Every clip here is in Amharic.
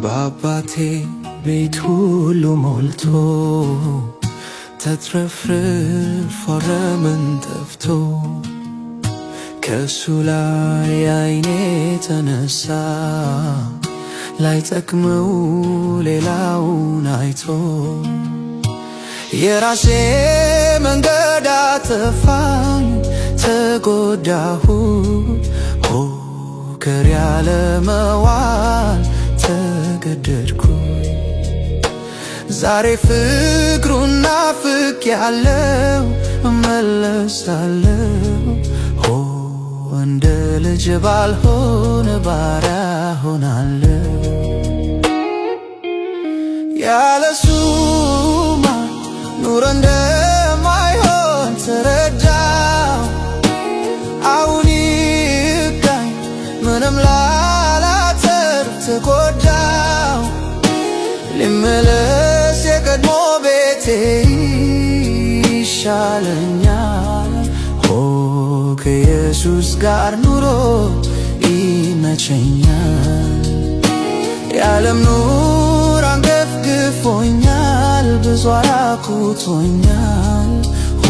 በአባቴ ቤት ሁሉ ሞልቶ፣ ተትረፍርፎ ረምን ጠፍቶ፣ ከእሱ ላይ አይኔ ተነሳ፣ ላይጠቅመው ሌላውን አይቶ። የራሴ መንገድ አጠፋኝ፣ ተጎዳሁ፣ ሆከር ያለ መዋል ተገደድኩ። ዛሬ ፍቅሩን ናፍቄያለሁ፣ እመለሳለሁ። ሆ እንደ ልጅ ባልሆን ባሪያ ሆናለሁ። ያለሱማ ኑሮ እንደማይሆን ተረዳሁ። አሁን ይብቃኝ፣ ምንም ላላተርፍ ተጎዳሁ። ልመለስ የቀድሞ ቤቴ ይሻለኛል። ሆ ከኢየሱስ ጋር ኑሮ ይመቸኛል። የዓለም ኑሮ አንገፍግፎኛል፣ ብዙ አራቁቶኛል። ሆ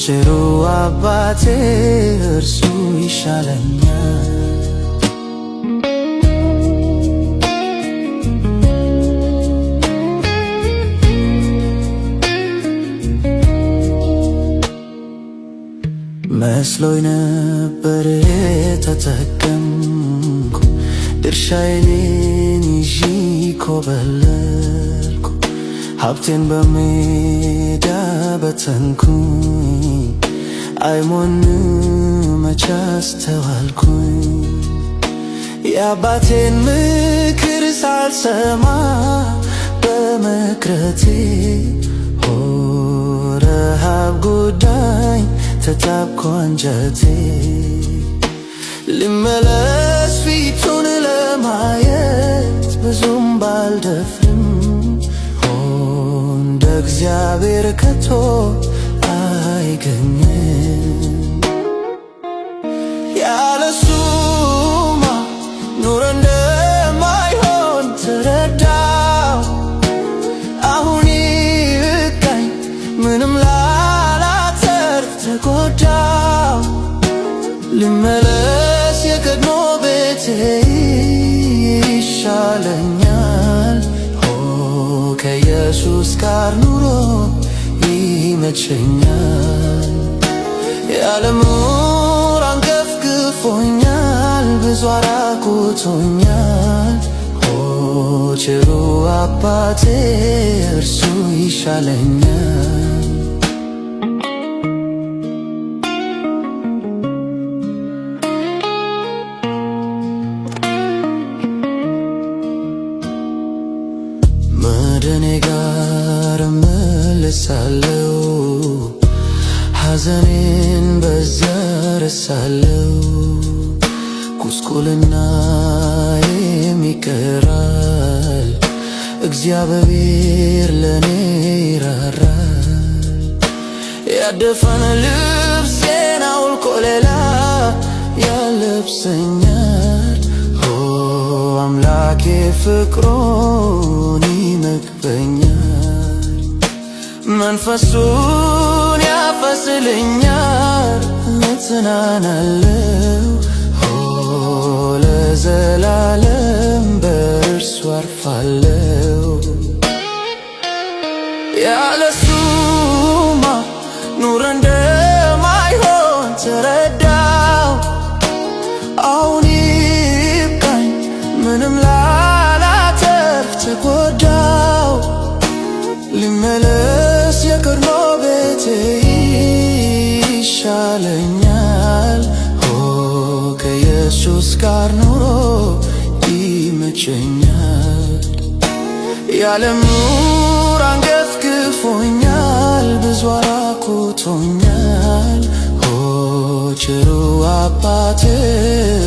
ቸሩ አባቴ እርሱ ይሻለኛል። መስሎኝ ነበር ተጠቀምኩ፣ ድርሻዬን ይዤ ኮበለልኩ፣ ሀብቴን በሜዳ በተንኩኝ፣ አይሞን መች አስተዋልኩኝ። የአባቴን ምክር ሳልሰማ በመቅረቴ፣ ሆ ረሃብ ጎዳኝ፣ ተጣብቆ አንጀቴ። ልመለስ ፊቱን ለማየት ብዙም ባልደፍርም፣ ሆ እንደ እግዚአብሔር ከቶ አይገኝም። ያለሱማ ኑሮ እንደማይሆን ተረዳሁ። አሁን ይብቃኝ፣ ምንም ላላተርፍ ተጎዳሁ። ልመለስ የቀድሞ ቤቴ ይሻለኛል። ሆ ከኢየሱስ ጋር ኑሮ ይመቸኛል። የዓለም ኑሮ አንገፍግፎኛል፣ ብዙ አራቁቶኛል። ሆ ቸሩ አባቴ እርሱ ይሻለኛል። መድኔ ጋር እመለሳለሁ፣ ሐዘኔን በዚያ ረሳለሁ። ጉስቁልናዬም ይቀራል፣ እግዚአብሔር ለኔ ይራራል። ያደፈን ልብሴን አውልቆ ሌላ ያለብሰኛል። ሆ አምላኬ ፍቅሩን ይመግበኛል፣ መንፈሱን ያፈስልኛል፣ እጽናናለሁ። ሆ ለዘላለም በእርሱ አርፋለሁ። ያለሱማ ኑሮ እንደማይሆን ተረዳሁ። አሁን ይብቃኝ፣ ምንም ላላተርፍ ተጎዳሁ። ልመለስ የቀድሞ ቤቴ ይሻለኛል። ሆ ከኢየሱስ ጋር ኑሮ ይመቸኛል። የዓለም ኑሮ አንገፍግፎኛል፣ ብዙ አራቁቶኛል። ሆ ቸሩ አባቴ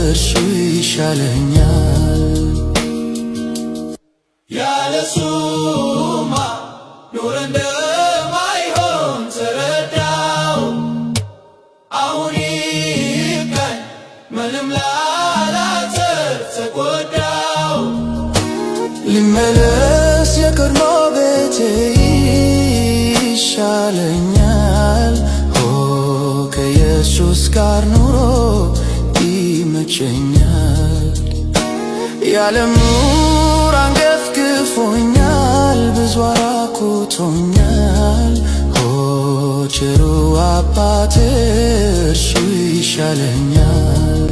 እርሱ ይሻለኛል። ያለሱማ ኑሮ እንደማይሆን ተረዳሁ። አሁን ይብቃኝ፣ ምንም ላላተርፍ ተጎዳሁ። ልመለስ የቀድሞ ቤቴ ይሻለኛል። ኦ ከኢየሱስ ጋር ኑሮ ይመቸኛል። የዓለም ኑሮ አንገፍግፎኛል፣ ብዙ አራቁቶኛል። ኦ ቸሩ አባቴ እርሱ ይሻለኛል።